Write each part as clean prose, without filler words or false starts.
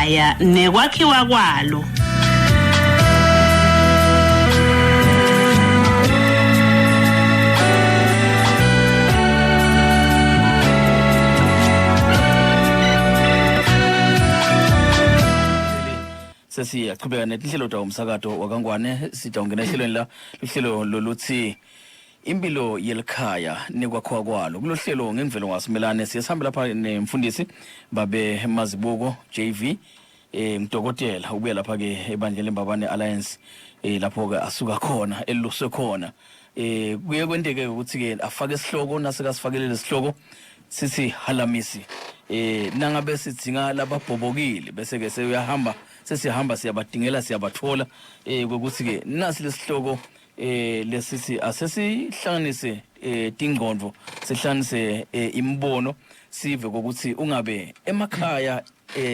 yelikhaya nekwakhiwa kwalo. Sesiyaqhubeka netinhlelo tawo umsakato wakangwane sitawungena ehlelweni la luhlelo lolutsi impilo yelikhaya nekwakhiwa kwalo. Kulo hlelo ngemvelo ngasimelane siye sihambe lapha nemfundisi babe Mazibuko JV, ngudokotela ubuya lapha ke ebandleni leMbabane Alliance, lapho ke asuka khona eluswe khona. Kuye kwenteke ukuthi ke afake isihloko, nasekasifakele lesihloko sithi halamisi, nangabe sidzinga lababhobokile bese ke seyahamba, sesihamba siyabadingela siyabathola, kwekuthi ke nasi lesihloko lesithi asesihlanganise tingcondvo, sihlanganise imibono, sive kokuthi ungabe emakhaya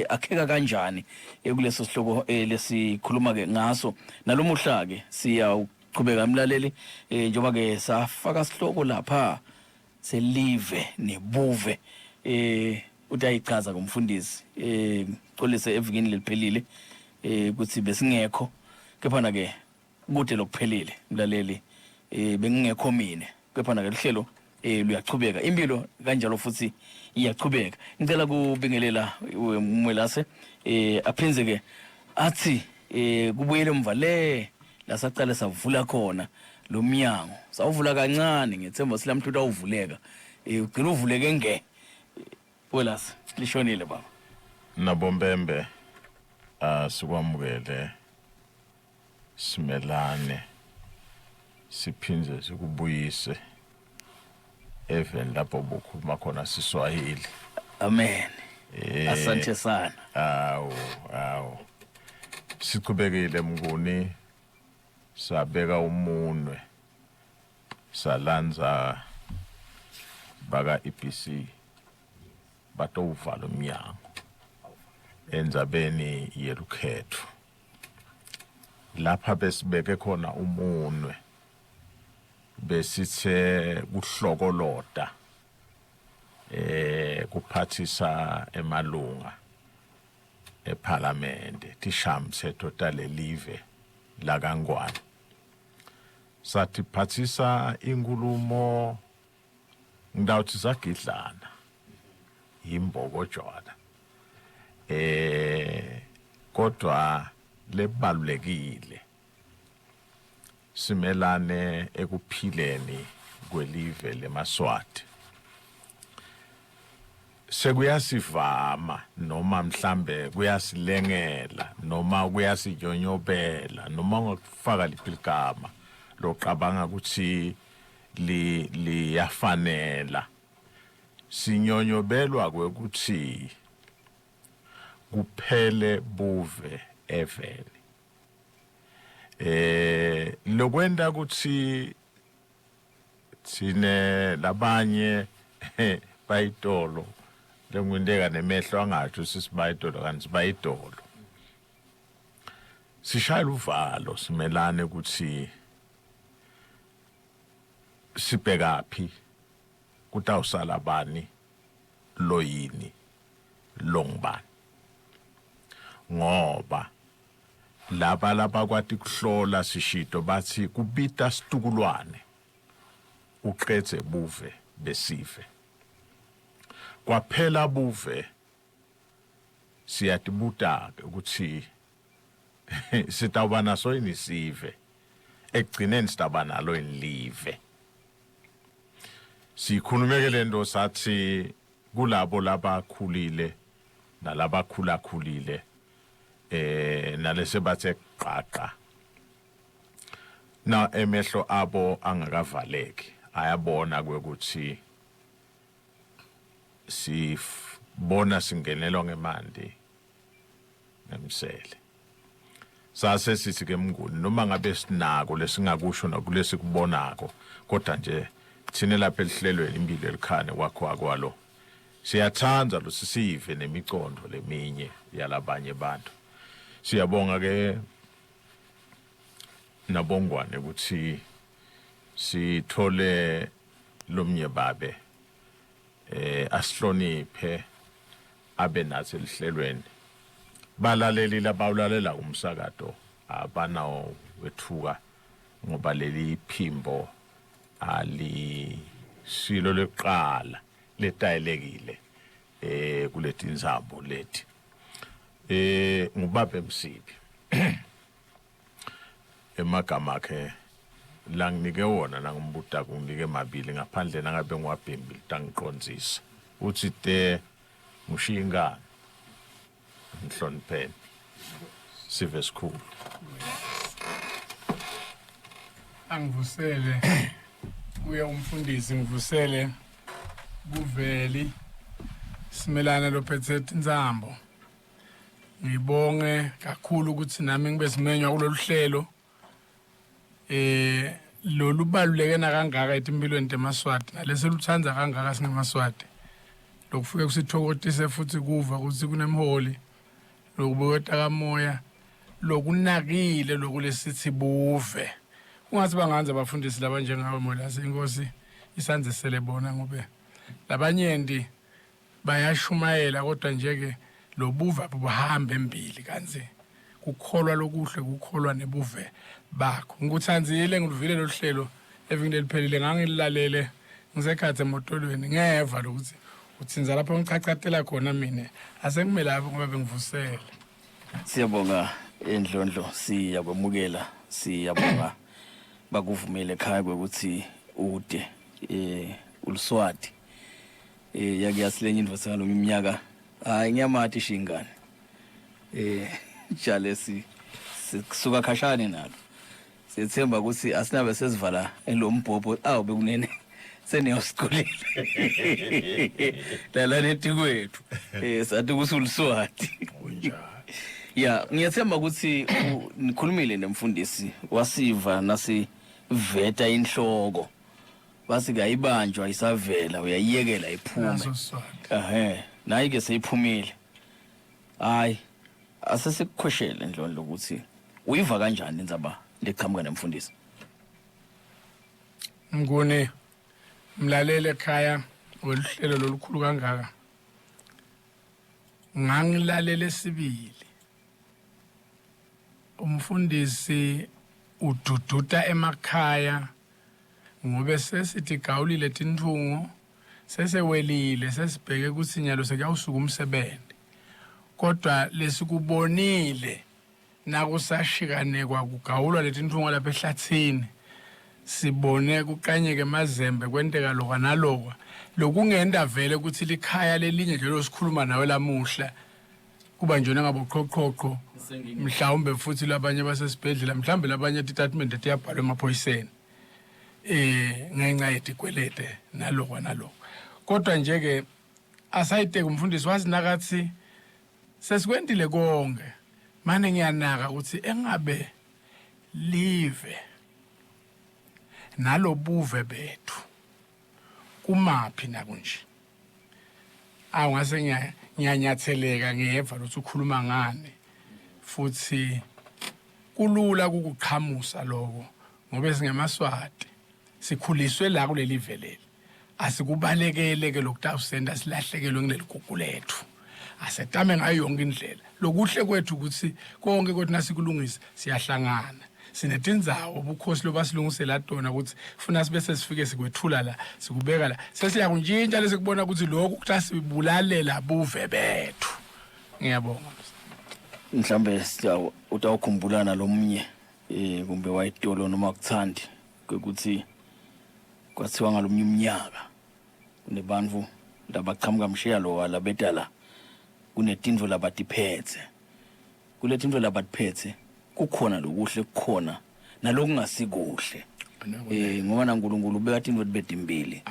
akheka kanjani kuleso sihloko lesikhuluma ke ngaso nalomuhla ke. Siyaqhubeka mlaleli, njengoba ke safaka sihloko lapha selive nebuve, utayichaza kumfundisi, xolise evikini leliphelile ukuthi besingekho, kepha ke kude lokuphelile mlaleli, bengingekho mine, kepha ke luhlelo luyachubeka, impilo kanjalo futhi iyachubeka. Ngicela kubingelela Mwelase, aphinze ke athi kubuyele emva le lasaqale savula khona lo mnyango, sawuvula kancane ngethemba silamhlutha awuvuleka, ugcina uvuleke nge Welase lishonile baba. Nabompembe, sikwamukele simelane, siphindze sikubuyise even lapho bukhuluma khona siSwahili. Amen. Asante sana. Awu awu, sichubekile Mnguni, sabeka umunwe, salandza baka EBC batowuvala umnyango endzabeni yelukhetfo lapha besibeke khona umunwe, besithe kuhlokolota kuphathisa emalunga ePhalamende tishamthetho talelive lakaNgwane. Sathi phathisa inkulumo, ngidawuthi sagidlana imbokojwana, kodwa lebalulekile simelane ekuphileni kwelive lemaSwati. Sekuyasivama noma mhlambe kuyasilengela noma kuyasinyonyobela noma ungakufaka liphi ligama locabanga ukuthi liyafanela, sinyonyobelwa kwekuthi kuphele buve eveni, lokwenta ukuthi thine labanye bayitolo lengwinteka nemehlo angasho sisibayitolo kanti sibayitolo, sishaya uvalo simelane ukuthi sibhekaphi, kutawusala bani, loyini, longubani, ngoba laba labakwati kuhlola sishito bathi kubita situkulwane uqedze buve besive. Kwaphela buve, siyatibuta ke ukuthi sitawuba naso yini sive, ekugcineni sitawuba nalo yini live. Sikhulumeke lento sathi kulabo labakhulile nalabakhulakhulile nalese bathe qaqa na emehlo abo angakavaleki, ayabona kwekuthi sibona singenelwa ngemanti ngemsele. Sase sithi ke Mnguni, noma ngabe sinako lesingakusho nakulesikubonako, kodwa nje thina lapha elihlelweni impilo elikhane kwakho akwalo siyathanda lo sisive nemicondo leminye yalabanye abantu. Siyabonga ke nabongwane ukuthi sithole lomnye babe asihloniphe abe nathi elihlelweni. Balaleli labawulalela umsakato abanawo wethuka ngoba leli phimbo alisilo leqala letayelekile eh kuletinzambo leti. Eh ngubabe Msibi. Emagama akhe langinike wona nangimbuta kunginike mabili ngaphandle nangabe ngiwabhimbi litangiqondzisa. Uthi te ngishiya inkani ngihlonipheni sive esikhulu. Angivusele kuye umfundisi ngivusele kuveli simelana lophethe tintsambo. Ngibonge kakhulu ukuthi nami ngibe simenywa kulolu hlelo eh lolu baluleke nakangaka etimpilweni temaswati naleseluthanda kangaka singemaswati lokufike kusithokotise futhi kuva ukuthi kunemholi lokubuketa kamoya lokunakile lokulesithi buve ungathi banganza abafundisi laba njengawe molase inkosi isandzisele bona ngobe labanyenti Bayashumayela kodwa nje-ke lobuve abuhambe embili kantsi kukholwa lokuhle kukholwa nebuve bakho. Ngikutsandzile ngiluvile lolu hlelo evikini leliphelile ngangililalele ngisekhatsi emotolweni ngeva lokuthi utsintsa lapho ngichachatela khona mina asengime lapho ngoba bengivusele. Siyabonga Ndlondlo siyakwemukela siyabonga bakuvumele ekhaya kwekuthi ude eh uluswati eh yake yasilenye indvodza ngalomnye umnyaka hayi ngiyamati shingane eh jale si sisuka khashane nalo siyethemba ukuthi asinabe sesivala lo mbhobho awu bekunene seniyosicolile lala netikwethu eh sathi kusuliswati Kunjalo. ya ngiyathemba ukuthi nikhulumile nemfundisi wasiva nasiveta inhloko Basi kayibanjwa isavela uyayiyekela iphume. Naso Siswati. Ehhe, nayi ke seyiphumile. Hayi, asesikukhweshele Ndlondlo ukuthi uyiva kanjani indzaba leqhamuka nemfundisi. Mnguni mlaleli ekhaya weluhlelo lolukhulu kangaka. Ngangilalele sibili. Umfundisi ududuta emakhaya ngobe sesitigawulile tintfungo sesewelile sesibheke kutsi nyalo sekuyawusuka umsebenti kodwa lesikubonile nakusashikanekwa kugawulwa letintfungo lapha ehlathini sibone kuqanyeke emazembe kwenteka lokwa nalokwa lokungenta vele kutsi likhaya lelinye nje losikhuluma nawe lamuhla kuba njena ngaboqhoqhoqho mhlawumbe futhi labanye basesibhedlela mhlawumbe labanye titatimende tiyabhalwa emaphoyiseni eh ngenxa yetikwelede nalokwa nalokwa kodwa nje ke asayiteke umfundisi wazi nakathi sesikwentile konke mane ngiyanaka ukuthi engabe live nalobuve bethu kumaphi nakunje awu ngase ngiyanyatheleka ngiyeva ukuthi ukhuluma ngani futhi kulula kukuqhamusa lokho ngoba singemaswati sikhuliswe la kuleli veleli asikubalekele ke lokutawusenda silahlekelwe ngileli gugu lethu asetame ngayo yonke indlela lokuhle kwethu ukuthi konke kwethu nasikulungisa siyahlangana sinetindzawo ubukhosi lobasilungisela tona ukuthi funa sibe sesifike sikwethula la sikubeka la sesiyakuntshintsha lesikubona ukuthi lokhu kutasibulalela buve bethu ngiyabonga mhlambe utawukhumbulana lomnye eh kumbe wayitolo noma kuthandi ukuthi kwathiwa ngalomnye umnyaka kunebantu labaqhamuka mshiya lo labetala kunetintfo labatiphethe kuletintfo labatiphethe kukhona lokuhle kukhona nalokungasikuhle eh ngoba naNkulunkulu ubeka tintfo tibe timbili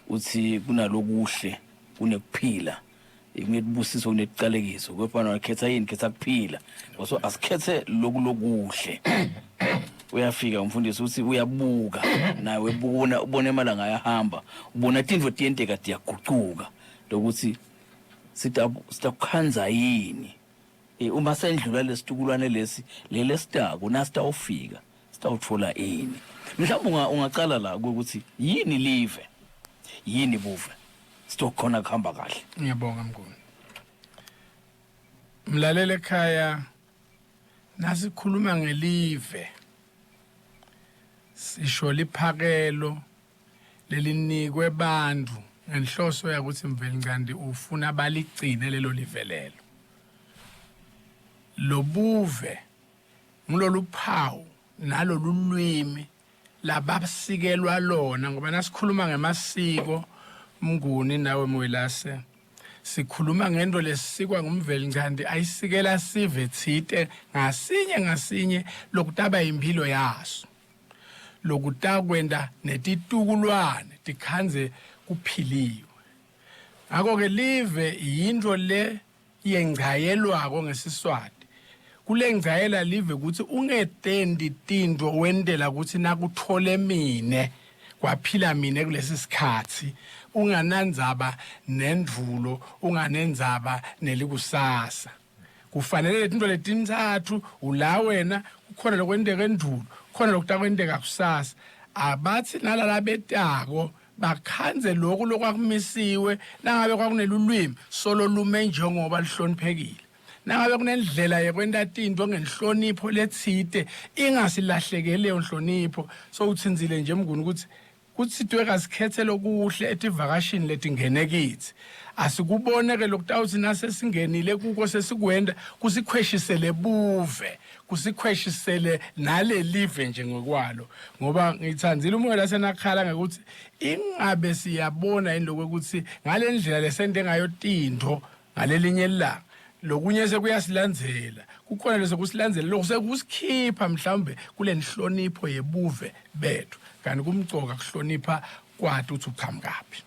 uthi kunalokuhle kunekuphila kunetibusiso kunetiqalekiso kepha nakhetha yini khetha kuphila so asikhethe loku lokuhle uyafika umfundisi uthi uyabuka nawe ubona ubona emalanga ayahamba ubona tintfo tiyenteka tiyagucuka lokuthi sitakukhandza yini Eh, uma sendlula lesitukulwane lesi leli esitako nasitawufika sitawutfola ini mhlawumbe unga, ungacala la ukuthi yini live yini buve sitokhona kuhamba kahle ngiyabonga mnguni. Mlaleli ekhaya, nasikhuluma ngelive sisho liphakelo lelinikwe bantfu ngenhloso yakuthi Mvelinqangi ufuna baligcine lelo live lelo. Lobuve ngulolu phawu nalolu lwimi labasikelwa lona, ngoba nasikhuluma ngemasiko Mnguni nawe Mwelase, sikhuluma ngento lesikwa nguMvelinqangi ayisikela sive tsite ngasinye ngasinye lokutaba impilo yaso, lokutakwenta netitukulwane tikhandze kuphiliwe. Ngakho-ke live yintfo le yengcayelwako ngesiSwati. Kulengcayela live kutsi ungetenti tintfo wentela kutsi nakutfole mine kwaphila mine kulesi sikhatsi, unganandzaba nendvulo, unganendzaba nelikusasa. Kufanele letintfo letintsatfu ula wena, kukhona lokwenteka endvulo, kukhona lokutakwenteka kusasa. Abatsi nalalabetako bakhandze loku lokwakumisiwe, nangabe kwakunelulwimi solo lume njengoba luhloniphekile, nangabe kunendlela yekwenta tintfo ngenhlonipho letsite ingasilahlekeli leyo nhlonipho. So utsintsile nje Mnguni ukuthi kutsitwe kasikhetse lokuhle etivakashini letingene kitsi, asikubone-ke lokutawutsi nasesingenile kuko sesikwenta kusikhweshisele buve, kusikhweshisele nalelive nje ngekwalo. Ngoba ngitsandzile umoya lasenakhala ngekuthi ingabe siyabona yini lokwekutsi ngale ndlela lesente ngayo tintfo ngalelinye ilanga lokunye sekuyasilandzela, kukhona lesekusilandzela lokhu sekusikhipha mhlawumbe kule nhlonipho yebuve bethu. Kanti kumcoka kuhlonipha kwati ukuthi uqhamukaphi.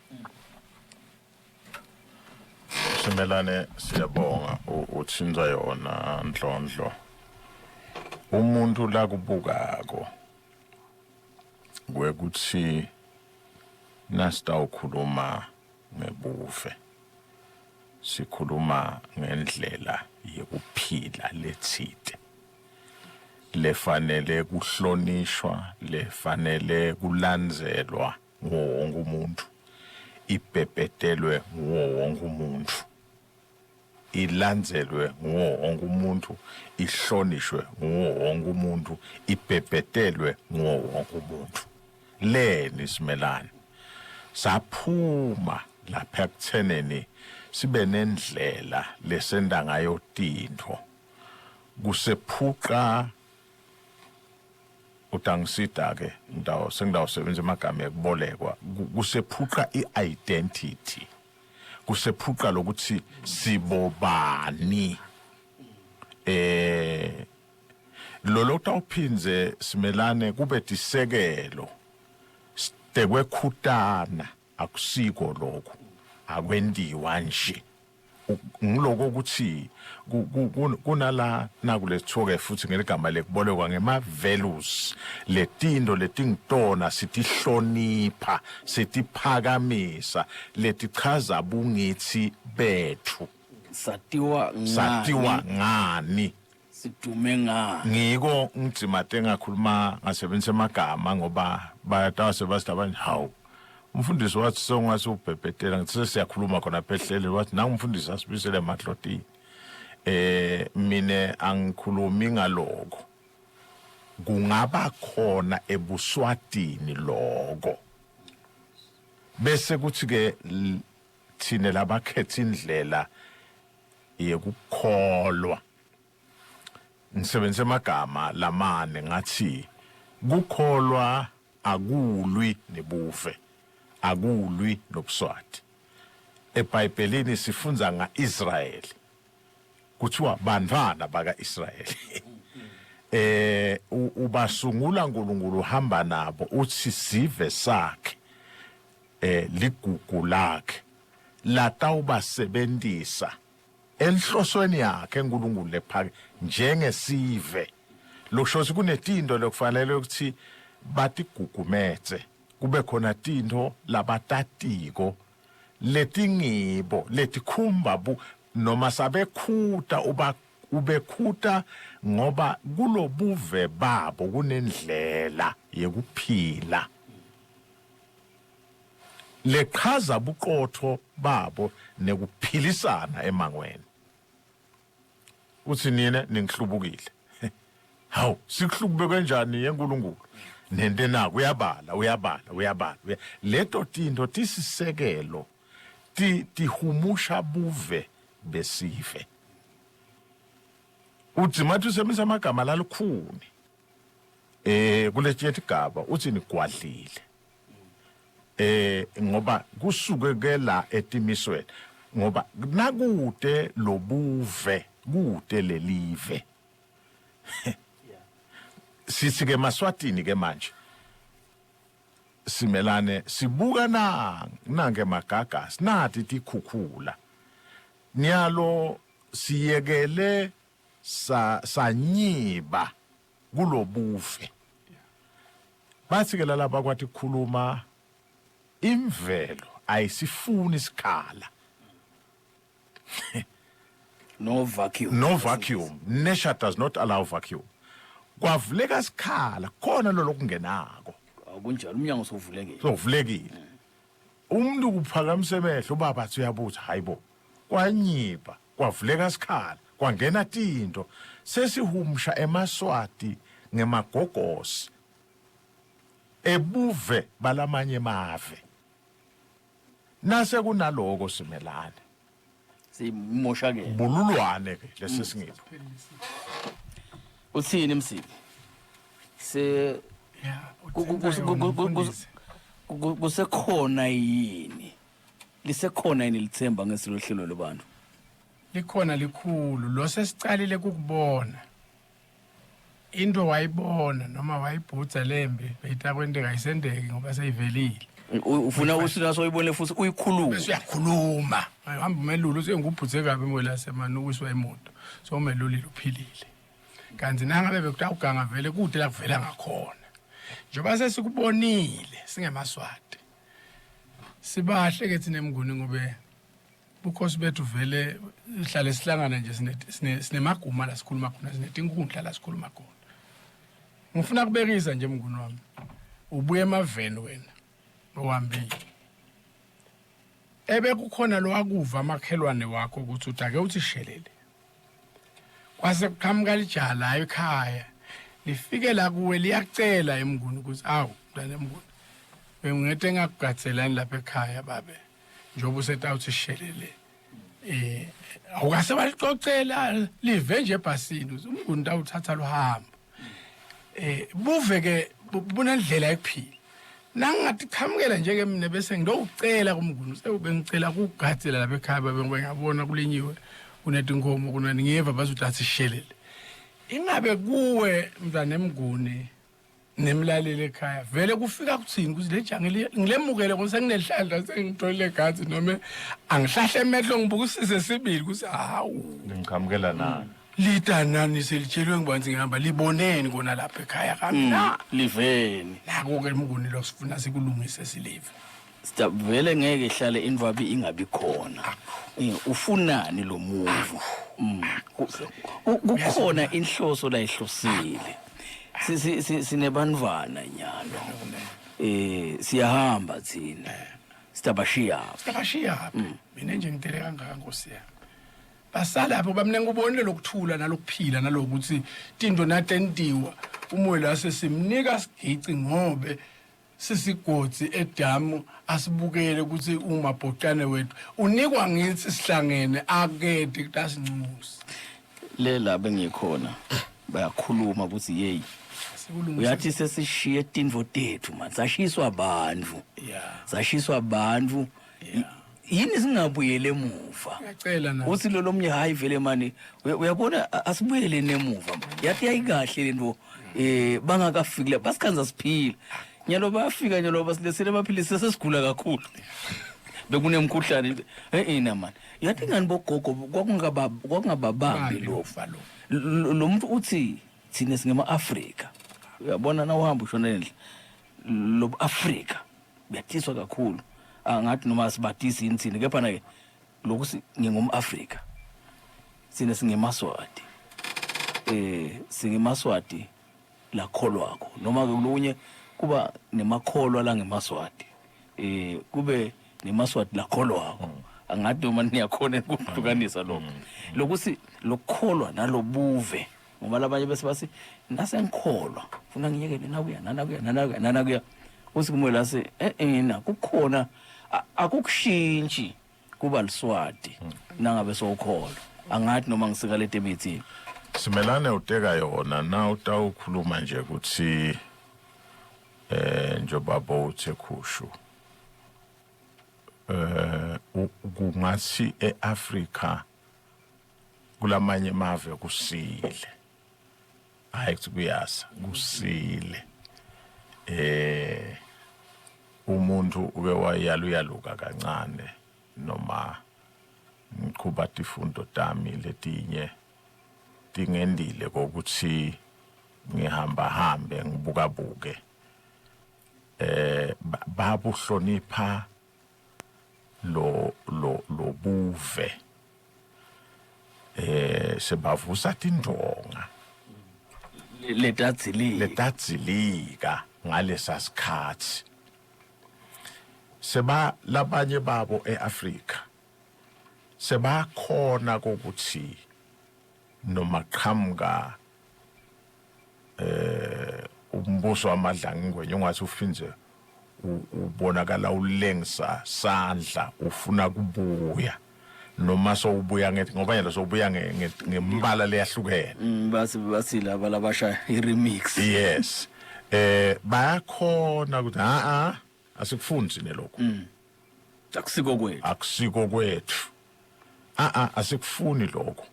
Simelane, siyabonga uthinza yona Ndlondlo. Umuntu lakubukako kwekuthi nasitawukhuluma ngebuve sikhuluma ngendlela yekuphila letsite lefanele kuhlonishwa, lefanele kulandzelwa nguwo wonke umuntu, ibhebhetelwe nguwo wonke umuntu, ilandzelwe nguwo wonke umuntu, ihlonishwe nguwo wonke umuntu, ibhebhetelwe nguwo wonke umuntu. Leni Simelane saphuma lapha ekutheneni sibe nendlela lesenta ngayo tintfo kusephuqa. Utangisida ke ngitawu sengitawusebenzisa amagama ekubolekwa, kusephuqa i-identity, kusephuqa lokuthi sibobani. Lolo kutawuphindze Simelane kube tisekelo tekwekhutana, akusiko lokho akwentiwa nje. Ngiloko ukuthi kunala nakulethiwa-ke futhi ngeligama lekubolekwa ngema-values, letinto letingitona sitihlonipha, sitiphakamisa, letichaza bungitsi bethu. Satiwa ngani? Satiwa ngani? Sidume ngani? Ngiko ngijimate ngakhuluma ngasebenzisa amagama ngoba bayatawase bathi abanye hawu umfundisi wathi songase ubhebhetela, ngithi sesiyakhuluma khona phehlele, wathi nangu umfundisi asibisele emahlotini. Mine angikhulumi ngaloko, kungaba khona ebuswatini loko, bese kuthi ke thine labakhetha indlela yekukholwa. Ngisebenzise amagama lamane ngathi kukholwa akulwi nebuve, akulwi nobuswati. EBhayibhelini sifundza ngaIsrayeli, kuthiwa bantfwana bakaIsrayeli. Ubasungula uNkulunkulu, uhamba nabo, uthi sive sakhe, ligugu lakhe latawubasebentisa enhlosweni yakhe uNkulunkulu lephake njengesive. Lokusho ukuthi kunetinto lokufanele ukuthi batigugumetse, kube khona tinto labatatiko letingibo letikhumba bu noma sabekhuta uba ubekhuta ngoba kulobuve babo kunendlela yekuphila lechaza buqotho babo nekuphilisana emangweni. Uthi nina ningihlubukile. Hawu, sikuhlubeke kanjani yeNkulunkulu? Nente nako uyabala, uyabala, uyabala. Leto tinto tisisekelo ti tihumusha buve besive. Uthi mathi usebenzisa amagama lalukhuni. Eh kuletinye tigaba uthi nigwadlile. Eh ngoba kusuke ke la etimisweni ngoba nakude lobuve kude lelive. Sithi ke maSwatini ke manje simelane sibuka na nange magagasi nathi tikhukhula nyalo siyekele sa sanyiba kulobuve bathi ke lalapha kwathi kukhuluma imvelo ayisifuni isikhala no vacuum no vacuum nature does not allow vacuum kwavuleka isikhala khona lo lokungenako akunjalo umnyango sowuvulekile sowuvulekile umuntu kuphakamisa emehlo ubaba athi uyabuza hayibo kwanyiba kwavuleka isikhala kwangena tinto sesihumusha emaswati ngemagogosi ebuve balamanye mave nase kunaloko simelane simoshakele bululwane ke lesesingipho uthini msibi se ya uthinta yona umfundisi. kusekhona yini lisekhona yini lithemba ngesilo hlelo lwabantu Likhona likhulu lo sesicalile kukubona. Into wayibona noma wayibhudza lembi beyitakwenteka ayisendeki ngoba seyivelile. Ufuna uthi nasoyibone futhi uyikhulume. Bese uyakhuluma. Uhamba umelule uthi ngubhudze kabi emoyeni lasemanukiswa imoto. So umelulile uphilile. Kanti nangabe bekutawuganga vele kude la kuvela ngakhona. Njengoba sesikubonile singemaswati. Sibahle ke thina emnguni ngobe bukhosi bethu vele sihlale sihlangana nje sinemaguma la sikhuluma khona sinetinkundla la sikhuluma khona. Ngifuna kubekisa nje mnguni wami. Ubuye emaveni wena owambile. Ebe kukhona lo akuva amakhelwane wakho ukuthi udake uthi shelele. Kwase kuqhamuka lijaha la ekhaya. Lifike la kuwe liyacela emnguni ukuthi awu mntana emnguni. Bengingete ngakugadzelani lapha ekhaya babe. Njengoba usetawuthi shelele. Eh awukase balicocela live nje ebhasini umnguni tawuthatha luhambo. Eh buve ke bunendlela ekuphila. Nangathi qhamukela nje ke mina bese ngidowucela kumnguni sewubengicela kugadzela lapha ekhaya babe ngoba ngiyabona kulinyiwe kunetinkomo kunani ngiyeva bazothi athi shelele. Ingabe kuwe mntwana emnguni nemlaleli ekhaya vele kufika kuthini ukuthi le jange ngilemukele ngoba senginenhlanhla sengitholile gazi noma angihlahle emehlo ngibukisise sibili ukuthi hawu ngiqhamukela nani lidanani selitshelwe ngibanzi ngihamba liboneni kona lapha ekhaya kami na liveni nako-ke mnguni lo sifuna sikulungise silive Sita vele ngeke ihlale indwabi ingabi khona. Ufunani lo muntu? Kukhona inhloso la ihlosile. Sinebantwana nyalo. Siyahamba thina. Sitabashiya. Sitabashiya. Mina nje ngidele kangaka Nkosi yami. Basalapho bamne ngubonile lokuthula nalokuphila nalokuthi tinto natentiwa umoya lase simnika sigici ngobe sisigodzi edamu asibukele ukuthi umabhocane wethu unikwa ngithi sihlangene akede kutasincusa Le la bengikhona bayakhuluma ukuthi hey uyathi sesishiye tintfo tethu man sashiswa abantu sashiswa abantu yini singabuyele emuva ngiyacela na uthi lo lomnye hayi vele mani uyabona asibuyele emuva yathi yayikahle lento eh bangakafiki la basikhanza siphila nyalo bayafika nyalo basilethele amaphilisi sesigula kakhulu bekunemkhuhlane eh ina man yathi ngani bogogo kwakungaba kwakungababambi lo lo muntu uthi thina singema Afrika uyabona na uhamba ushona endle lo Afrika uyatiswa kakhulu angathi noma sibatisi yini thina kepha na ke lokhu ngingumAfrika sine singemaswati singemaswati lakholwako noma ke kulunye kuba nemakholwa la ngemaswati kube nemaswati lakholwako. Angathi noma niyakhona ukuhlukanisa lokho, lokuthi lokukholwa nalobuve, ngoba labanye bese bathi nasengikholwa funa ngiyekele nakuya nanakuya nanakuya nanakuya, uthi kumele lase eh na kukhona akukushintshi kuba liswati nangabe sowukholwa. Angathi noma ngisika leti emithini. Simelane, uteka yona na utawukhuluma nje ukuthi njengoba bowuthe khushu kungathi eAfrika kulamanye mave kusile, hayi kuthi kuyasa kusile, umuntu uke wayala uyaluka kancane noma ngiqhuba tifundo tami letinye tingendile kokuthi ngihamba hambe ngibukabuke babuhlonipha lo lo lobuve, sebavusa tindonga letadzilika letadzilika ngalesa sikhathi. Seba labanye babo eAfrika sebakhona kokuthi noma qhamuka umbuso wamadlangingwenye ungathi ufinze ubonakala ulengisa sandla ufuna kubuya, noma sowubuya ngethi ngoba yena sowubuya ngembala leyahlukene. Bathi laba labasha i-remix. Yes, bayakhona ukuthi a a asikufundi nelokho. Akusiko kwethu. Akusiko kwethu, a a asikufuni lokho,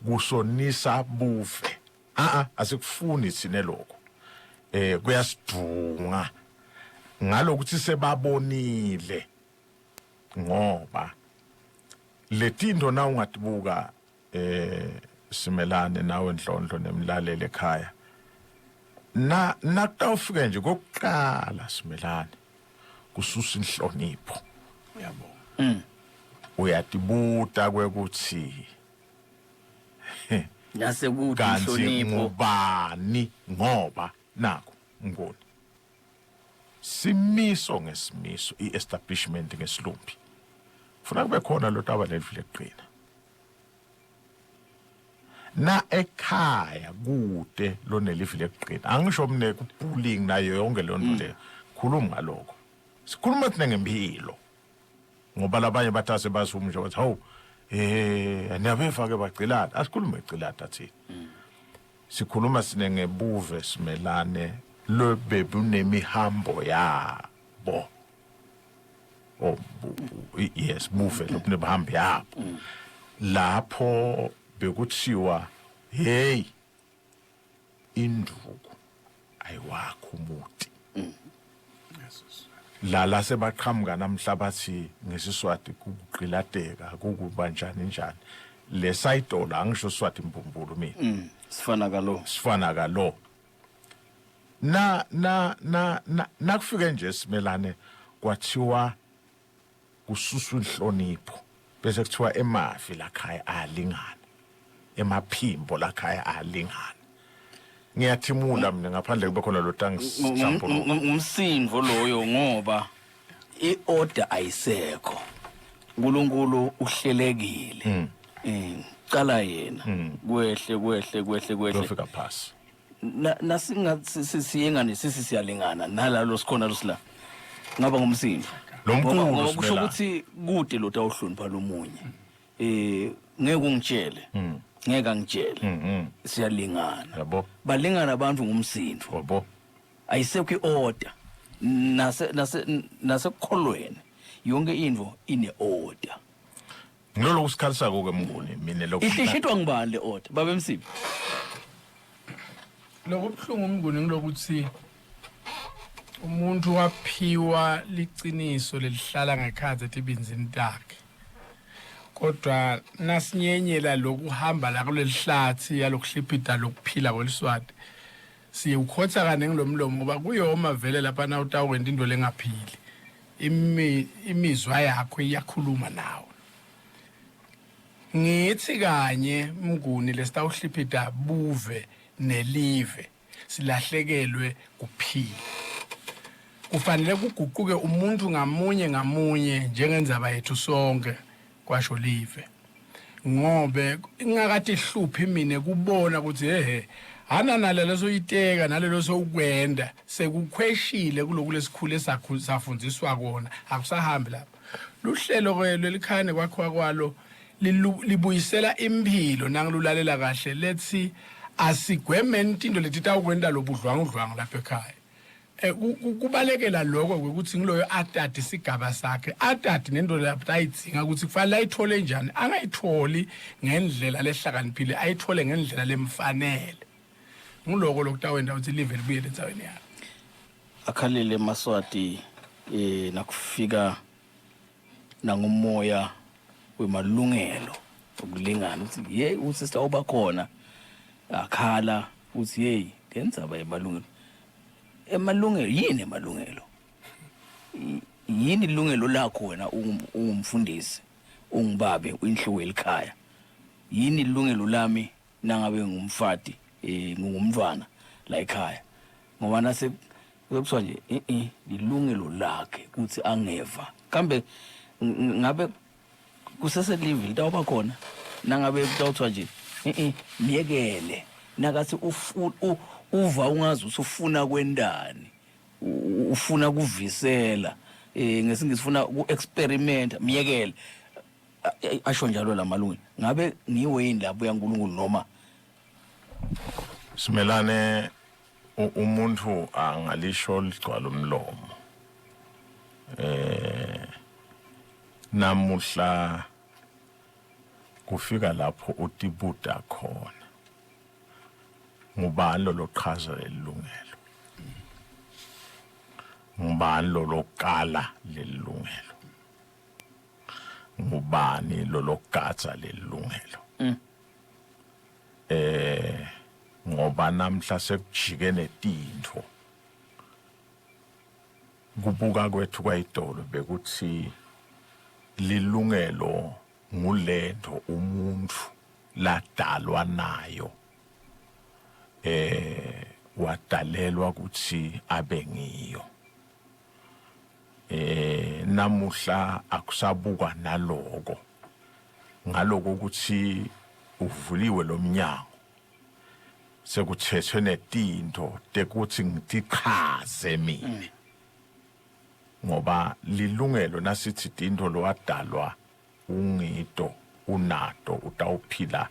kusonisa buve, a a asikufuni sine lokho, kuyasidunga ngalokuthi sebabonile, ngoba letinto na ungatibuka, simelane nawe Nhlonhlo nemlaleli ekhaya, na nakutawufika nje kokuqala, simelane, kususa inhlonipho. Uyabonga. Uyatibuta kwekuthi nase kuthi kanti inhlonipho ngubani, ngoba nakho ngoni simiso ngesimiso, i-establishment ngesilumbi, funa kube khona lo taba lelivi leqina na ekhaya kude lonelivi lekugcina. Angisho mne kubullying nayo yonke leyo nto leyo, khuluma ngalokho, sikhuluma thina ngempilo, ngoba labanye bathase basuma nje bathi hawu, niyabeva ke bagcilata. Asikhulume gcilata thina, sikhuluma sine ngebuve, simelane, lobebunemihambho yabo. Oh, yes, buve lobunebuhambo yabo, lapho bekuthiwa hey, induku ayiwakho umuti la la sebaqhamuka namhla bathi ngesiswati kukugqilateka kukuba njani njani lesayitola. Angisho swati mbumbulu mina. Sifana kalo. Sifana kalo na na na na nakufike nje, simelane, kwathiwa kususwa inhlonipho, bese kuthiwa emavi lakhaya alingana, emaphimbo lakhaya alingana. Ngiyathimula mina ngaphandle kube khona lo tangihlambuluka. Ngumsindvo loyo, ngoba i-order ayisekho. uNkulunkulu uhlelekile, cala yena kwehle kwehle kwehle kwehle kuyofika phasi. Nasinga siyengane sisi siyalingana nalalo sikhona losila ngaba ngumsindo. Lomkhulu. Ngoba kusho Simelane. ukuthi kude lo tawuhlonipha lomunye, ngeke ungitshele, ngeke angitshele, siyalingana. Yabo. Balingana abantu ngumsindo. Yabo. Ayisekho i-order nase nase nasekukholweni, yonke into ine-order. Ngilolo kusikhalisako ke mnguni mina lokho. Ihlishitwa ngubani le order, babe Msibi? Lokubuhlungu umnguni ngilokuthi umuntu waphiwa liciniso lelihlala ngekhathi etibinzini takhe, kodwa nasinyenyela lokuhamba la kulelihlathi yalokuhliphida lokuphila kweliswati, siye ukhotha kaningi lo mlomo, ngoba kuyoma vele lapha na utawenta into lengaphili, imizwa yakho iyakhuluma nawe. Ngithi kanye mnguni lesitawuhliphida buve nelive silahlekelwe kuphila. Kufanele kuguquke umuntu ngamunye ngamunye njengendzaba yethu sonke. Kwasho live. Ngobe ingakatihluphi mina kubona ukuthi hehe hana nalelo soyiteka nalelo sowukwenda sekukhweshile kuloku lesikhule safundziswa kona akusahambi lapha. Luhlelo ke lwelikhaya nekwakhiwa kwalo libuyisela imphilo nangilulalela kahle lethi asigwemeni tinto letitawukwenta lobudlwangudlwangu lapha ekhaya. Eh, kubalekela lokho ukuthi ngiloyo atati isigaba sakhe atati nento lapho ayidzinga ukuthi kufanele ayithole njani angayitholi ngendlela lehlakaniphile ayithole ngendlela lemfanele nguloko lokutawenta ukuthi live libuyele endzaweni yalo akhalele emaswati eh nakufika nangumoya wemalungelo okulingana uthi hey usister obakhona akhala uthi hey lendzaba yemalungelo emalungelo yini emalungelo yini ilungelo lakho wena ungumfundisi ungubabe uyinhloko yelikhaya yini ilungelo lami nangabe ngumfati eh ngungumntwana la ekhaya ngoba nase kuthiwa nje eh lilungelo lakhe ukuthi angeva kambe ngabe kuseselive litawuba khona nangabe kutawuthiwa nje eh miyekele nakathi uva ungazi ukuthi ufuna kwendani ufuna kuvisela eh ngesingisi ufuna ku-experiment miyekele asho njalo lamalungelo ngabe ngiwe yini lapho yaNkulunkulu noma Simelane umuntu angalisho ligcwala umlomo eh namuhla kufika lapho utibuta khona ngubani lo lochaza lelungelo ngubani lo lokala lelungelo ngubani lologadza lelungelo mm. eh ngoba namhla sekujike netintfo kubuka kwethu kwayitolo bekuthi lilungelo ngulento umuntu ladalwa nayo eh wadalelwa ukuthi abe ngiyo eh namuhla akusabukwa naloko ngaloko ukuthi uvuliwe lomnyango sekuthethwe netinto tekuthi ngitichaze mina mm. ngoba lilungelo nasithi tinto lowadalwa ungito unato utawuphila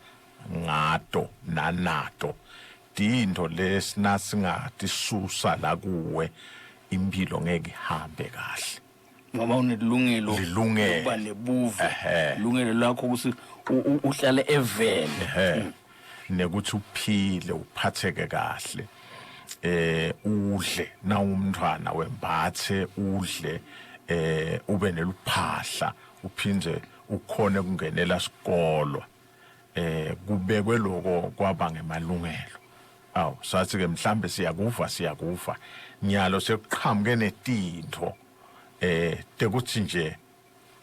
ngato nanato tintfo lesinasingatisusa la kuwe impilo ngeke ihambe kahle ngoba unelungelo Lilungelo. lokuba nebuve Ehhe. ilungelo lakho ukuthi uhlale evele ehe nekuthi uphile uphatheke kahle eh udle na umntwana wembathe udle eh ube neluphahla uphindze ukhone kungenela sikolo eh kubekwe lokho kwaba ngemalungelo awu sathi ke mhlambe siyakuva siyakuva nyalo sekuqhamuke netintfo eh tekuthi nje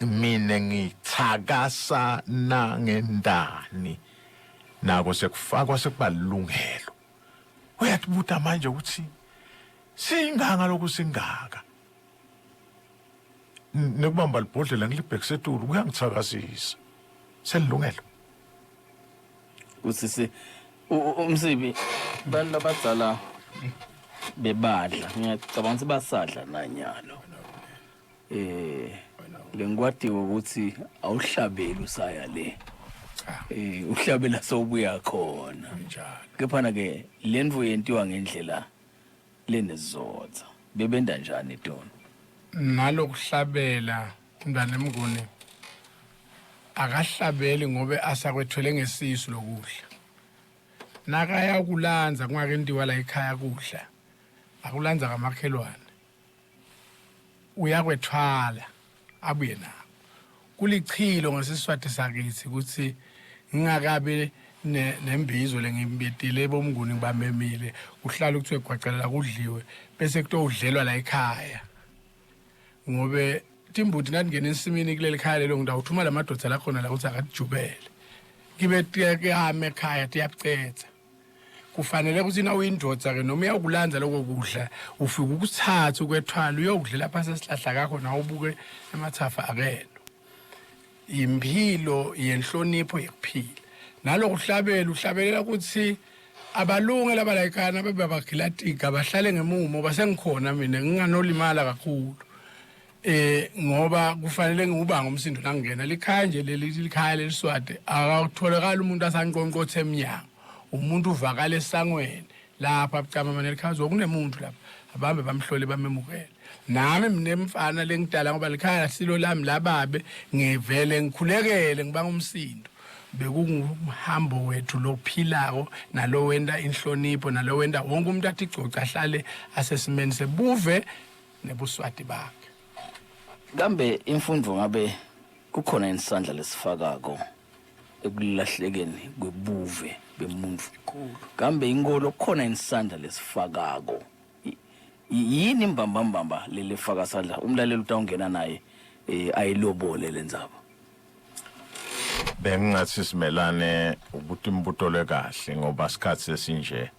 mina ngithakasa nangendani nako sekufakwa sekubalungelo uyatibuta manje ukuthi singanga lokhu singaka nekubamba libhodlela ngilibhekise etulu kuyangithakasisa selilungelo ukuthi si umsibi bantu labadzala bebadla ngiyacabanga ukuthi basadla nanyalo eh lengikwatiwe ukuthi awuhlabeli usaya le cha eh uhlabela sowubuya khona njalo kepha ke lendvo yentiwa ngendlela lenesizotha bebenda njani tona Nalokuhlabela mntwana emnguni akahlabeli ngobe asakwethwele ngesisu lokudla nakaya kulanza kungakentiwa la ekhaya kudla akulanza kamakhelwane uyakwethwala abuye nako kulichilo ngesiswati sakithi ukuthi ngingakabi nembizo lengimbetile bomnguni ngibamemile kuhlala kuthiwe gwacela kudliwe bese kutowudlelwa la ekhaya ngobe timbuti natingena ensimini kuleli khaya lelo ngidawuthuma la madoda lakhona la ukuthi akatijubele kibe tiyame ekhaya tiyabucetha kufanele ukuthi na uyindoda ke noma uyakulanza lokho kudla ufike ukuthatha ukwethwala uyokudlela phansi esihlahla kakho nawe ubuke emathafa akeno. Imphilo yenhlonipho yekuphila. Nalokuhlabela uhlabelela ukuthi abalunge laba la ekhaya nababe bagilatika bahlale ngemumo basengikhona mina nginganolimala kakhulu. Eh ngoba kufanele ngiwubanga umsindo nangena likhaya nje leli likhaya leliswati akatholakala umuntu asanqonqothe eminyango umuntu uvakala esangweni lapha bucama mane likhaya kunemuntu lapha abambe bamhlole bamemukele nami mina mfana lengidala ngoba likhaya silo lami lababe ngivele ngikhulekele ngibanga umsindo bekungumhambo wethu lophilako nalowenta inhlonipho nalowenta wonke umuntu athi gcoca ahlale asesimeni sebuve nebuswati bakhe. Kambe imfundvo ngabe kukhona yini sandla lesifakako ekulahlekeni kwebuve bemuntfu? Kambe inkolo kukhona yini sandla lesifakako? Yini mbambambamba lelifaka sandla? Umlaleli utawungena naye eh, ayilobole lendzaba. Bengingathi simelane ukuthi imibuto lekahle ngoba sikhathi sesinje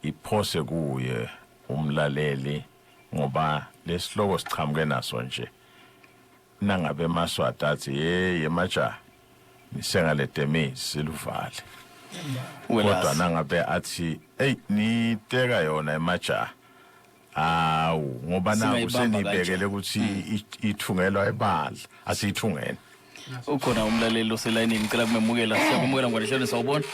iphose kuye umlaleli ngoba lesihloko sichamuke naso nje nangabe emaswati athi hey emajaha nisengaletemisi siluvale kodwa nangabe athi hey niteka yona emajaha awu ngoba naku senibekele ukuthi hmm. ithungelwa ebandla asiyithungeni ukhona umlaleli oselayinini ngicela kumemukela siyakumukela ngwanehlelo sawubona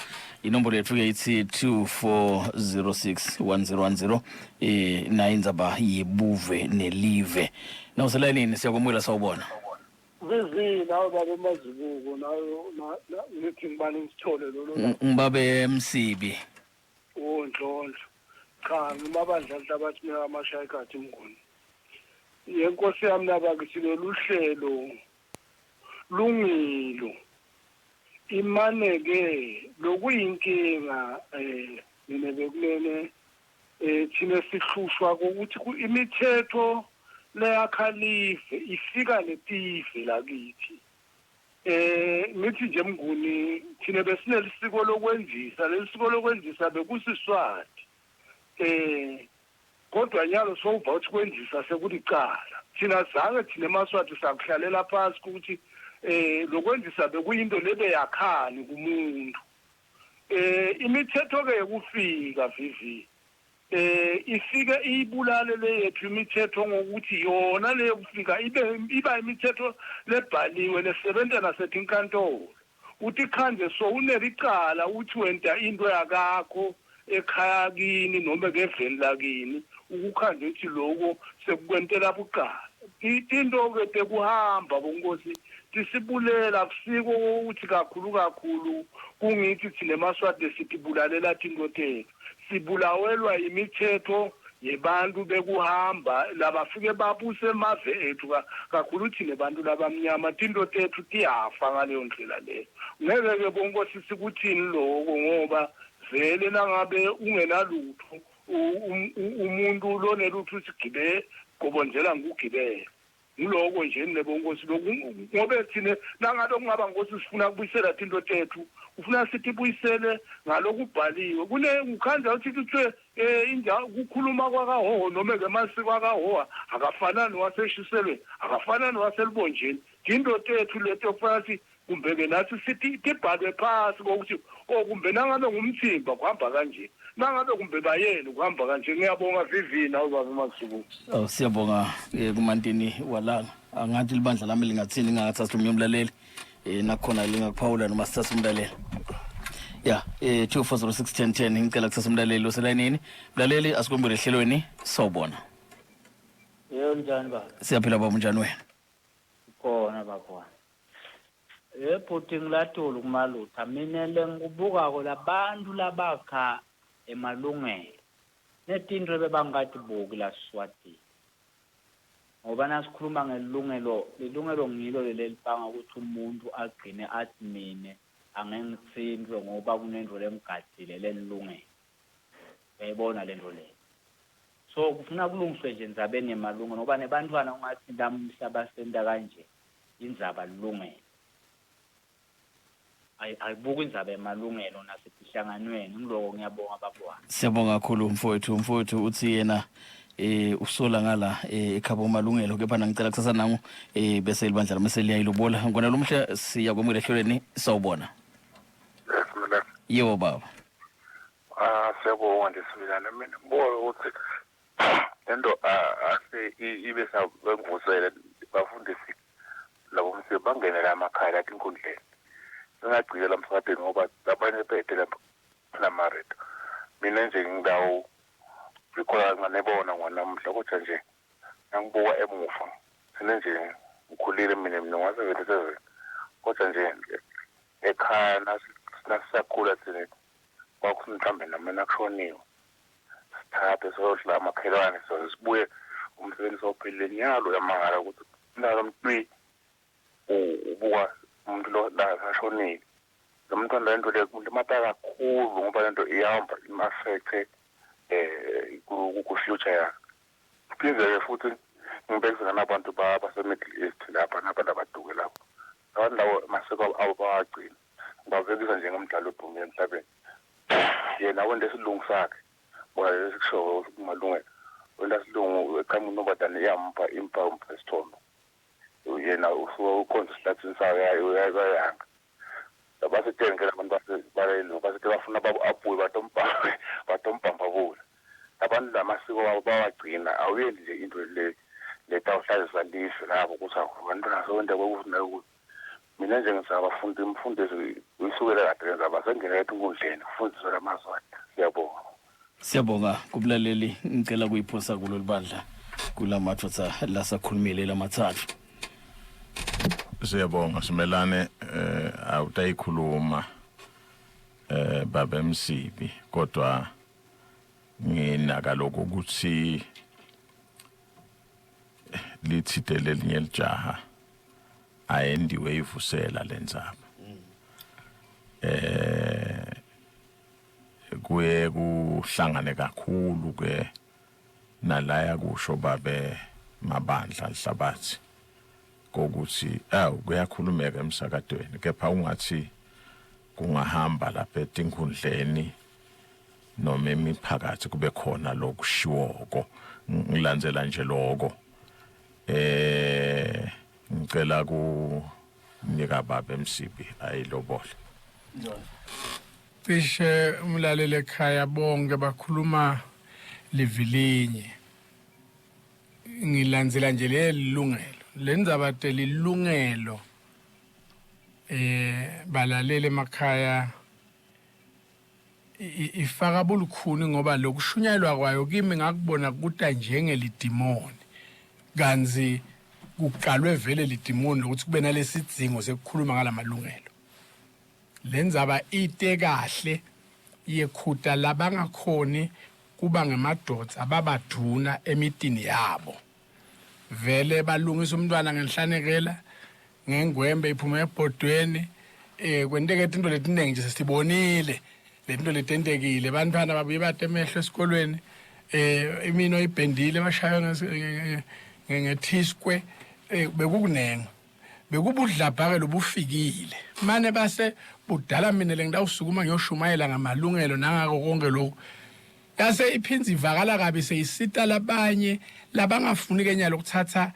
inombolo yethu-ke ithi 2406 1010 eh nayo indzaba yebuve nelive nawuselayinini siyakumukela sawubona Vivi nawe baba uMazibuko nawe ngithi ngibani ngisithole lolo ngibabe Msibi Wondlondlo. Cha ngimabandla nhlabathi mina amashayikhathi mnguni. Yenkosi yami nabakithi lolu hlelo lungilo. Imane ke lokuyinkinga eh mina bekunene eh thina sihlushwa ukuthi imithetho leyakhalive ifika netive lakithi. Eh ngithi nje mnguni thina besinelisiko lokwenzisa lelisiko lokwenzisa bekusiswati eh kodwa nyalo sowuva ukuthi kwenzisa sekulicala thina zange thina emaswati sakuhlalela phasi ukuthi eh lokwenzisa bekuyinto lebe yakhani kumuntu eh imithetho ke yokufika vivi eh ifike iyibulale le yethu imithetho ngokuthi yona le yokufika ibe iba imithetho lebhaliwe lesebenza nasetinkantolo uthi khanje so unelicala uthi wenta into yakakho ekhaya kini noma keveni lakini ukukhanje uthi lokho sekukwentela buqala into ke tekuhamba bonkosi tisibulela kusiko ukuthi kakhulu kakhulu kungithi thina emaswati sitibulalela tinto tethu sibulawelwa imithetho yebantu bekuhamba labafike babuse emave ethu kakhulu thina bantu labamnyama tinto tethu tiyafa ngaleyo ndlela leyo ngeke ke bonkosi sikuthini loko ngoba vele nangabe ungenalutho umuntu lonelutho usigibe gobonzela ngikugibela ngiloko nje nebonkosi lokhu ngobe thina nangabe kungaba nkosi sifuna kubuyisela tinto tethu ufuna sithi buyisele ngalokubhaliwe kune kukhanja ukuthi kuthiwe eh inja kukhuluma kwakahoho noma ke masiko akahoha akafanani waseshiselweni akafanani waselubonjeni tinto tethu leto kufanele sithi kumbe ke nathi sithi tibhalwe phasi kokuthi o kumbe nangabe ngumthimba kuhamba kanje nangabe kumbe bayeni kuhamba kanje ngiyabonga vivina ubaba masuku Oh siyabonga eh, kumantini walanga angathi libandla lami lingathini ngingathatha omunye umlaleli eh nakhona lingakuphawula noma sithathe umlaleli ya eh 24061010 ngicela kuthatha umlaleli oselayinini mlaleli asikumbule ehlelweni sawubona Yebo njani baba? Siyaphila baba unjani wena? Khona baba. Yebhuti ngilatulu kumalutha mina lengikubukako labantu labakha emalungelo netinto ebebangatibuki la Swatini ngoba nasikhuluma ngelungelo lilungelo ngilo leli elibanga ukuthi umuntu agcine athi mina angeke ngithintwe ngoba kunento lengigadzile lelilungelo uyayibona lento leyo so kufuna kulungiswe nje endzabeni yemalungelo ngoba nebantfwana ungathi lamuhla basenta kanje indzaba lilungelo ayibuka indzaba yemalungelo nasetihlanganweni ngiloko ngiyabonga baba wami siyabonga kakhulu mfowethu mfowethu uthi yena eh usola ngala eh, ekhabo malungelo kepha nangicela kusasa nangu eh bese libandla lamese liyayilobola ngona lomhla siyakwemukela ehlelweni sawubona. Yes, mina Yebo baba. ah siyabonga nje Simelane mina ngibona ukuthi lento ase ibe sabengivusele bafundisi labo msibe bangene la emakhaya la tinkundleni singagcike la emsakadeni ngoba labanye bete lapha lamaredo mina nje ngidawu ngikhola kancane bona ngwanamhla kodwa nje nangibuka emuva sine nje ngikhulile mina mina ngo-77 kodwa nje ekhaya nasisakhula thina kwakuthi mhlawumbe noma nakushoniwe sithathe siyodla amakhelwane so sibuye umsebenzi sowuphelile nyalo uyamangala ukuthi nalo mntwi ubuka umuntu lo la ashonile lo mntwana le nto le kulimata kakhulu ngoba le nto iyahamba im-affecte um ku-future yakhe. Phinde-ke futhi ngibekisela nabantu base-Middle East lapha nabantu abaduke lapho. Abantu labo amasiko abo bawagcina. Ngibabekisa nje ngomdlalo odumile emhlabeni. Yena wenta isilungu sakhe, bona lesi kushoyo kumalungelo. Wenta isilungu eqhamuka intombazane iyamupha impha umpha isithombe. Yena usuke ukhonza esihlathini sayo uyayanga. Basetsheni ke labantu balelo basethe bafuna abuye batombamba batombambabula. Abantu lamasiko wabo bawagcina awuyeli nje into le letawuhlazisa live labo ukuthi abantwana sewenta kwekuthi nakuthi. Mina nje ngisabafunda imfundisi uyisukela kade lenzaba sengena etinkundleni kufundiswe lamazwati. Siyabonga. Siyabonga kumlaleli ngicela kuyiphosa kulo libandla kulamadvodza lasakhulumile lamathathu. Siyabonga Simelane eh awutayikhuluma eh baba Msibi kodwa nginaka lokho ukuthi lithide lelinye lijaha ayendiwe ivusela lendzaba eh kuye kuhlangane kakhulu ke nalaya kusho babe mabandla lihlabathi kokuthi awu kuyakhulumeka emsakadweni kepha ungathi kungahamba lapha etinkhundleni noma imiphakathi kube khona lokushiwoko ngilandzela nje lokho eh ngicela kunika baba MCB ayilobole. Cishe umlaleli ekhaya bonke bakhuluma livilinye. Ngilandzela nje lelungelo. Le ndzaba telilungelo eh balaleli emakhaya ifaka bulukhuni ngoba lokushunyayelwa kwayo kimi ngakubona kuta njengelidimoni kanzi kuqalwe vele lidimoni lokuthi kube nalesidzingo sekukhuluma ngalamalungelo. Lendzaba ite kahle yekhuta labangakhoni kuba ngemadvodza babadvuna emitini yabo. Vele balungisa umntwana ngenhlanekela ngengwembe iphuma ebhodweni eh kwenteke into letiningi nje sesibonile letinto letentekile bantwana babuye bate emehlo esikolweni eh imino ibhendile bashaywa ngethiskwe eh, bekukunenga bekubudlabha-ke lobufikile mane base budala mina le ngitawusukuma ngiyoshumayela ngamalungelo nangako konke lokhu yase iphindze ivakala kabi seyisita labanye labangafuni ke nyalo ukuthatha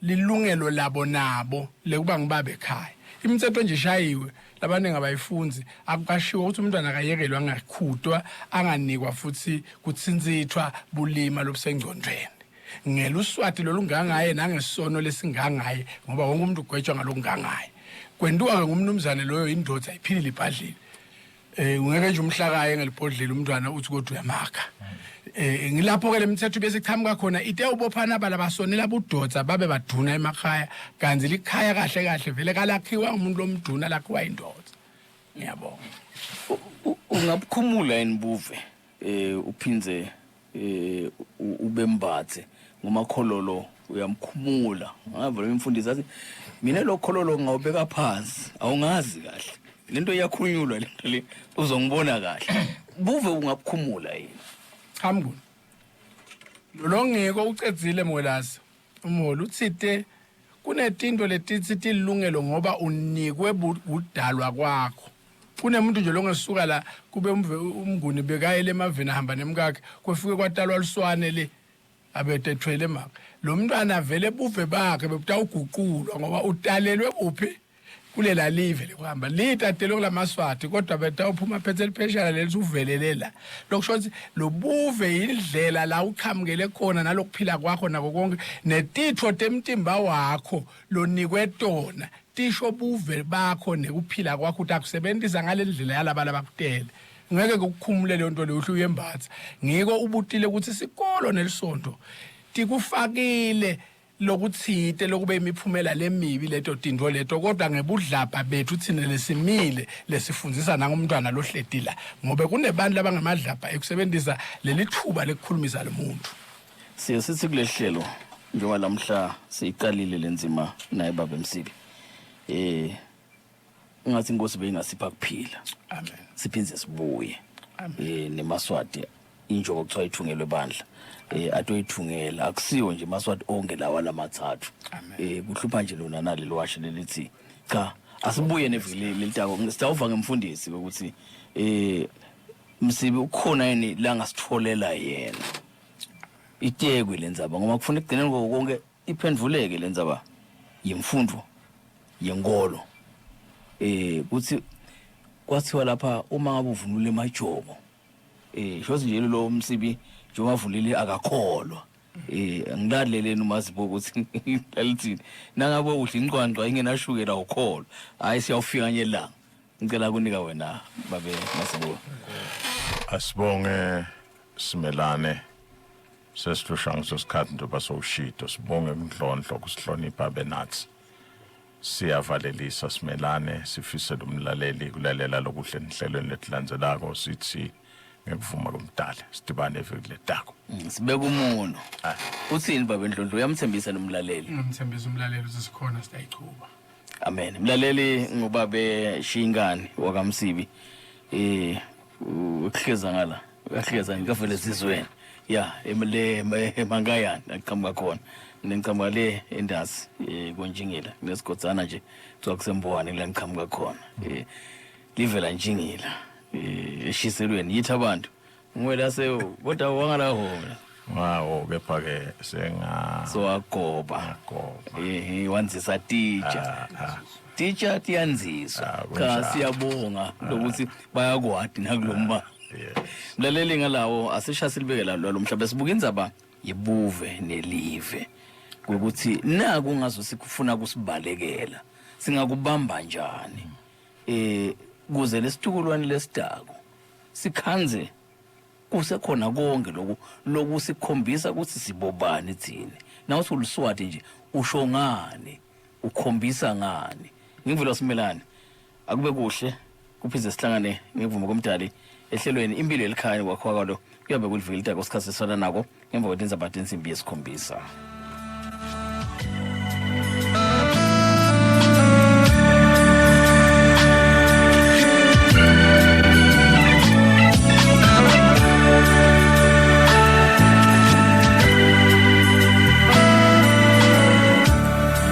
lilungelo labo nabo lekuba ngibabe ekhaya imithetho nje ishayiwe labaningi abayifunzi akukashiwo ukuthi umntwana akayekelwe angakhutwa anganikwa futhi kuthinzithwa bulima lobusengcondweni ngeluswati lolungangaye nangesono lesingangaye ngoba wonke umuntu ugwetshwa ngalokungangaye kwentuka-ke ngumnumzane loyo indoda iphilile ibhadlile eh ungeke nje umhlakaye ngelibhodlela umntwana uthi kodwa uyamakha eh ngilapho ke lemithetho bese iqhamuka khona ite ubophana abala basonela budodza babe baduna emakhaya kanti likhaya kahle kahle vele kalakhiwa umuntu lomduna lakhiwa indoda ngiyabonga. Ungabukhumula yini buve eh uphindze eh ubembathe ngomakhololo uyamkhumula ngavela umfundisi athi mina lo khololo ngawubeka phansi awungazi kahle lento iyakhulunyulwa lento le uzongibona kahle buve ungabukhumula yini. Cha mnguni lo ngiko ucedzile mwelasi umholi uthite kunetinto letithi tilungelo ngoba unikwe kudalwa kwakho kunemuntu nje longesuka la kube umnguni bekayele emaveni ahamba nemkakhe kwefike kwatalwa luswane le. Abetethwele make. Lo mntwana vele buve bakhe bebutawuguqulwa ngoba utalelwe kuphi? Kulela live lekuhamba. Litatelwe kulamaswati kodwa betawuphuma phethe lipheshana leli uvelele la. Lokusho ukuthi lobuve indlela la uqhamukele khona nalokuphila kwakho nako konke netitfo temtimba wakho lonikwe tona tisho buve bakho nekuphila kwakho utakusebenzisa ngale ndlela yalaba labakutele. Ngeke kukukhumule leyo nto leyo uhle uyembatha. Ngiko ubutile ukuthi isikolo nelisonto tikufakile lokutsite lokube imiphumela lemibi leto tintfo leto, kodwa ngebudlabha bethu thina lesimile lesifundzisa nangumntwana lohleti la, ngobe kunebantu labangemadlabha ekusebenzisa leli thuba lekukhulumisa lo muntu. Siye sithi kuleli hlelo njengoba lamhla siyiqalile le nzima naye baba Msibi, ungathi inkosi beyingasipha kuphila. Amen. Siphindze sibuye. Amen. Nemaswati injobo kuthiwa ithungelwe bandla, atoyithungela akusiwo nje maswati onke lawa lamathathu. Amen. Kuhlupha nje lona naleli washe lelithi cha asibuye neviki lelitako. Sitawuva ngemfundisi ukuthi Msibi ukhona yini la ngasitholela yena itekwe lendzaba, ngoba kufuna ekugcineni kwako konke iphendvuleke lendzaba yemfundvo yenkolo. Kuthi kwathiwa lapha uma ngabe uvunule emajobo, shothi nje lo Msibi njengoba avunile akakholwa. Ngilaleleni uMazibuko ukuthi lalithini nangabe udla incwancwa ingenashukela ukholwa. Hayi, siyawufika nje la. Ngicela kunika wena babe Mazibuko. Asibonge Simelane, sesihlusha ngiso sikhathi njengoba sowushito. Sibonge kuNdlondlo kusihlonipha benathi. Siyavalelisa Simelane, sifisele umlaleli kulalela lokuhle enhlelweni letilandzelako. Sithi ngekuvuma komdala sidibane eviki letako. Sibeka umuno. Uthini babe Ndlondlo, uyamthembisa nomlaleli? Ngimthembisa umlaleli ukuthi sikhona sitayichuba. Amen. Mlaleli, ngubabe Shingani wakaMsibi. Ukuhleza ngala, uyahleza ngikavele sizweni. Ya, emle emankayana aqhamuka khona. Nengiqhamuka le endasi konjingila nesigodzana nje kuthiwa kusembowane la ngiqhamuka khona. Livela njingila eshiselweni yithi abantu. Ngwela se kodwa wangala hona. Wawo, kepha ke senga So wagoba. Wagoba. Wanzisa teacher. Teacher tiyanziswa. Cha, Kunjalo. siyabonga lokuthi bayakwadi nakulomba. Mlaleli, ngalawo asisha silibeke la lo mhlaba sibuka indzaba yebuve nelive. Ukuthi naku ngazo sikufuna kusibalekela. Singakubamba njani? Kuze lesitukulwane lesidako sikhanze kusekhona konke lokhu lokusikhombisa ukuthi sibobani thina. Nawuthi uliswati nje usho ngani, ukhombisa ngani? Ngimvula Simelane, akube kuhle kuphinde sihlangane ngekuvumo komdali ehlelweni impilo yelikhaya kwakho kwalo kuyabe kuliviki litako sikhathi sesifana nako ngemva kwetindzaba tensimbi yesikhombisa.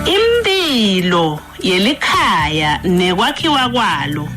Impilo yelikhaya nekwakhiwa kwalo.